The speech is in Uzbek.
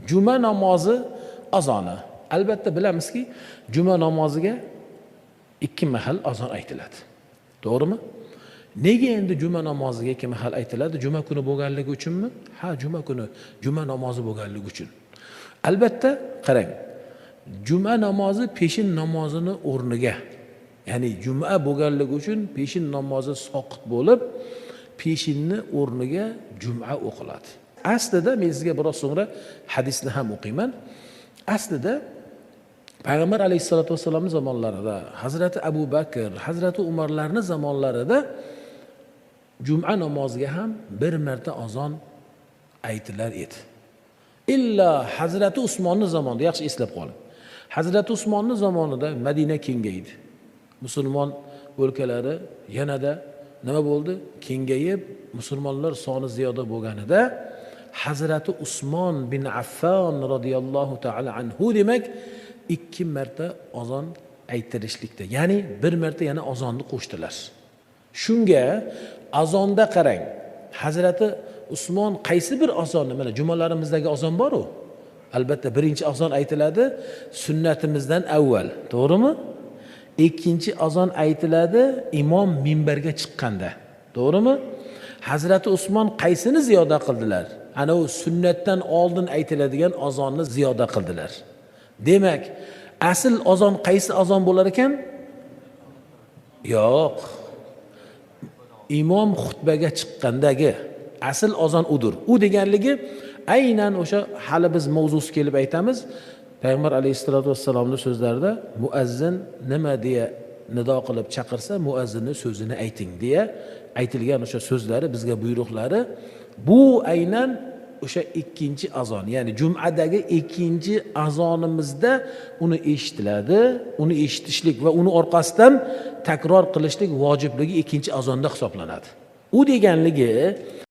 Juma namozi azoni. Albatta bilamizki, juma namoziga ikki mahal azon aytiladi. To'g'rimi? Nega endi juma namoziga ikki mahal aytiladi? Juma kuni bo'lganligi uchunmi? Ha, juma kuni juma namozi bo'lganligi uchun. Albatta, qarang. Juma namozi peshin namozini o'rniga, ya'ni juma bo'lganligi uchun peshin namozi soqit bo'lib, peshinni o'rniga juma o'qiladi. Aslida men sizga biroz so'ngra hadisni ham o'qiyman. Aslida payg'ambar alayhissalotu vassalomni zamonlarida, hazrati Abu Bakr, hazrati Umarlarni zamonlarida juma namoziga ham bir marta azon aytilar edi. Illa hazrati Usmonni zamonida, yaxshi eslab qoling. Hazrati Usmonni zamonida Madina kengaydi. Musulmon o'lkalari yanada nima bo'ldi? Kengayib, musulmonlar soni ziyoda bo'lganida hazrati Usmon bin Affon radhiyallohu ta'ala anhu demak ikki marta azon aytirishlikda, ya'ni bir marta yana azonni qo'shdilar. Shunga azonda qarang, hazrati Usmon qaysi bir azonni, mana jumalarimizdagi azon bor-u. Albatta birinchi azon aytiladi sunnatimizdan avval, to'g'rimi? Ikkinchi azon aytiladi imom minbarga chiqqanda, to'g'rimi? Hazrati Usmon qaysini ziyoda qildilar? Ana u sunnatdan oldin aytiladigan azonni ziyoda qildilar. Demak, asl azon qaysi azon bo'lar ekan? Yo'q. Imom xutbaga chiqqandagi asl azon udur. U deganligi aynan o'sha hali biz mavzusi kelib aytamiz. Payg'ambar alayhissalotu vassalomning so'zlarida muazzin nima deya nido qilib chaqirsa, muazzinni so'zini ayting deya aytilgan o'sha so'zlari, bizga buyruqlari bu aynan o'sha ikkinchi azon, ya'ni jumadagi ikkinchi azonimizda uni eshitiladi, uni eshitishlik va uni orqasidan takror qilishlik vojibligi ikkinchi azonda hisoblanadi. U deganligi.